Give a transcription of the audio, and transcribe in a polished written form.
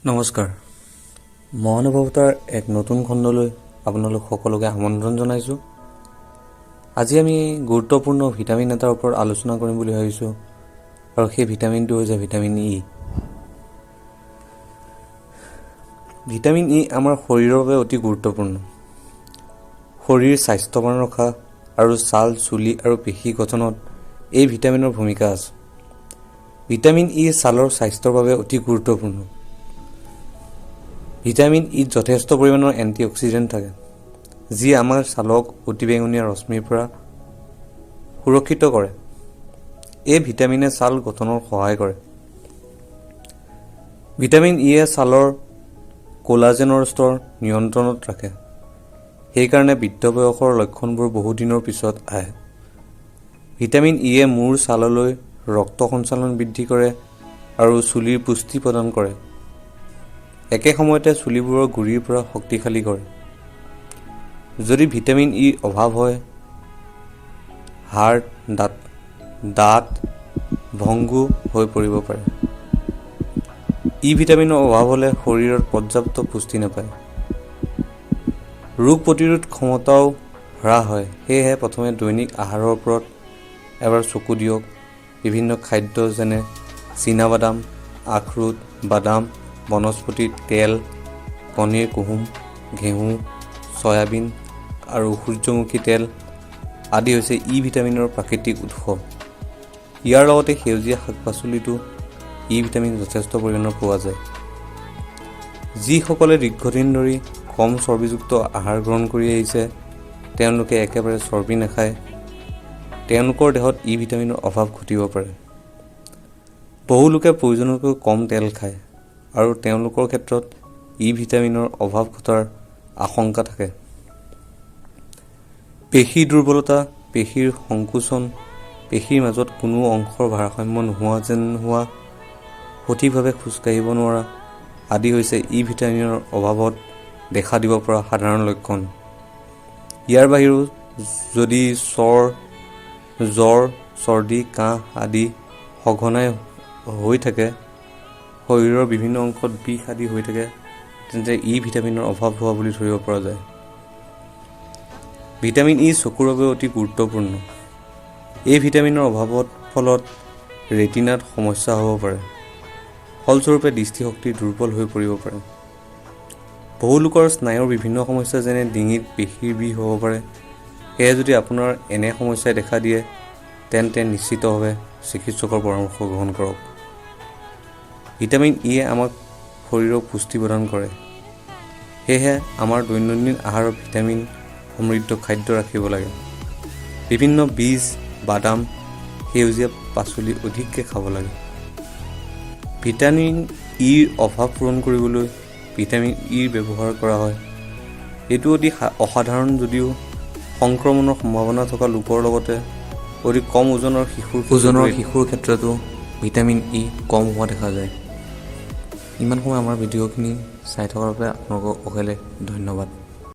নমস্কাৰ, মহানুভৱতাৰ এক নতুন খণ্ডলৈ আপোনালোক সকলোকে আমন্ত্ৰণ জনাইছোঁ। আজি আমি গুৰুত্বপূৰ্ণ ভিটামিন এটাৰ ওপৰত আলোচনা কৰিম বুলি ভাবিছোঁ আৰু সেই ভিটামিনটো হৈছে ভিটামিন ই। ভিটামিন ই আমাৰ শৰীৰৰ বাবে অতি গুৰুত্বপূৰ্ণ। শৰীৰ স্বাস্থ্যৱান ৰখা আৰু ছাল, চুলি আৰু পেশী গঠনত এই ভিটামিনৰ ভূমিকা আছে। ভিটামিন ই ছালৰ স্বাস্থ্যৰ বাবে অতি গুৰুত্বপূৰ্ণ। ভিটামিন ইত যথেষ্ট পৰিমাণৰ এণ্টিঅক্সিডেণ্ট থাকে, যি আমাৰ ছালক অতিবেঙুনীয়া ৰশ্মিৰ পৰা সুৰক্ষিত কৰে। এই ভিটামিনে ছাল গঠনত সহায় কৰে। ভিটামিন ইয়ে ছালৰ কোলাজেনৰ স্তৰ নিয়ন্ত্ৰণত ৰাখে। সেইকাৰণে বৃদ্ধ বয়সৰ লক্ষণবোৰ বহুদিনৰ পিছত আহে। ভিটামিন ইয়ে মূৰ ছাললৈ ৰক্ত সঞ্চালন বৃদ্ধি কৰে আৰু চুলিৰ পুষ্টি প্ৰদান কৰে। একে সময়তে চুলিবোৰৰ গুৰিৰ পৰা শক্তিশালী কৰে। যদি ভিটামিন ইৰ অভাৱ হয়, হাড় দাঁত ভংগু হৈ পৰিব পাৰে। ই ভিটামিনৰ অভাৱ হ'লে শৰীৰত পৰ্যাপ্ত পুষ্টি নাপায়। ৰোগ প্ৰতিৰোধ ক্ষমতাও হ্ৰাস হয়। সেয়েহে প্ৰথমে দৈনিক আহাৰৰ ওপৰত এবাৰ চকু দিয়ক। বিভিন্ন খাদ্য যেনে চীনাবাদাম, আখৰোট, বাদাম, বনস্পতি তেল, কণীৰ কুহুম, ঘেঁহু, চয়াবিন আৰু সূৰ্যমুখী তেল আদি হৈছে ই ভিটামিনৰ প্ৰাকৃতিক উৎস। ইয়াৰ লগতে সেউজীয়া শাক পাচলিতো ই ভিটামিন যথেষ্ট পৰিমাণৰ পোৱা যায়। যিসকলে দীৰ্ঘদিন ধৰি কম চৰ্বিযুক্ত আহাৰ গ্ৰহণ কৰি আহিছে, তেওঁলোকে একেবাৰে চৰ্বি নাখায়, তেওঁলোকৰ দেহত ই ভিটামিনৰ অভাৱ ঘটিব পাৰে। বহু লোকে প্ৰয়োজনতকৈ কম তেল খায় আৰু তেওঁলোকৰ ক্ষেত্ৰত ই ভিটামিনৰ অভাৱ ঘটাৰ আশংকা থাকে। পেশীৰ দুৰ্বলতা, পেশীৰ সংকোচন, পেশীৰ মাজত কোনো অংশৰ ভাৰসাম্য নোহোৱা যেন হোৱা, সঠিকভাৱে খোজ কাঢ়িব নোৱাৰা আদি হৈছে ই ভিটামিনৰ অভাৱত দেখা দিব পৰা সাধাৰণ লক্ষণ। ইয়াৰ বাহিৰেও যদি জ্বৰ, চৰ্দি, কাহ আদি সঘনাই হৈ থাকে, শৰীৰৰ বিভিন্ন অংশত বিষ আদি হৈ থাকে, তেন্তে ই ভিটামিনৰ অভাৱ হোৱা বুলি ধৰিব পৰা যায়। ভিটামিন ই চকুৰ বাবে অতি গুৰুত্বপূৰ্ণ। এই ভিটামিনৰ অভাৱত ফলত ৰেটিনাত সমস্যা হ'ব পাৰে। ফলস্বৰূপে দৃষ্টিশক্তি দুৰ্বল হৈ পৰিব পাৰে। বহু লোকৰ স্নায়ুৰ বিভিন্ন সমস্যা যেনে ডিঙিত পেশীৰ বিষ হ'ব পাৰে। সেয়ে যদি আপোনাৰ এনে সমস্যাই দেখা দিয়ে, তেন্তে নিশ্চিতভাৱে চিকিৎসকৰ পৰামৰ্শ গ্ৰহণ কৰক। ভিটামিন ইয়ে আমাক শৰীৰক পুষ্টি প্ৰদান কৰে। সেয়েহে আমাৰ দৈনন্দিন আহাৰত ভিটামিন সমৃদ্ধ খাদ্য ৰাখিব লাগে। বিভিন্ন বীজ, বাদাম, সেউজীয়া পাচলি অধিককৈ খাব লাগে। ভিটামিন ইৰ অভাৱ পূৰণ কৰিবলৈ ভিটামিন ইৰ ব্যৱহাৰ কৰা হয়। এইটো অতি অসাধাৰণ যদিও সংক্ৰমণৰ সম্ভাৱনা থকা লোকৰ লগতে অতি কম ওজনৰ শিশুৰ ক্ষেত্ৰতো ভিটামিন ই কম হোৱা দেখা যায়। ইমান সময় আমাৰ ভিডিঅ'খিনি চাই থকাৰ বাবে আপোনালোকক অশেষ ধন্যবাদ।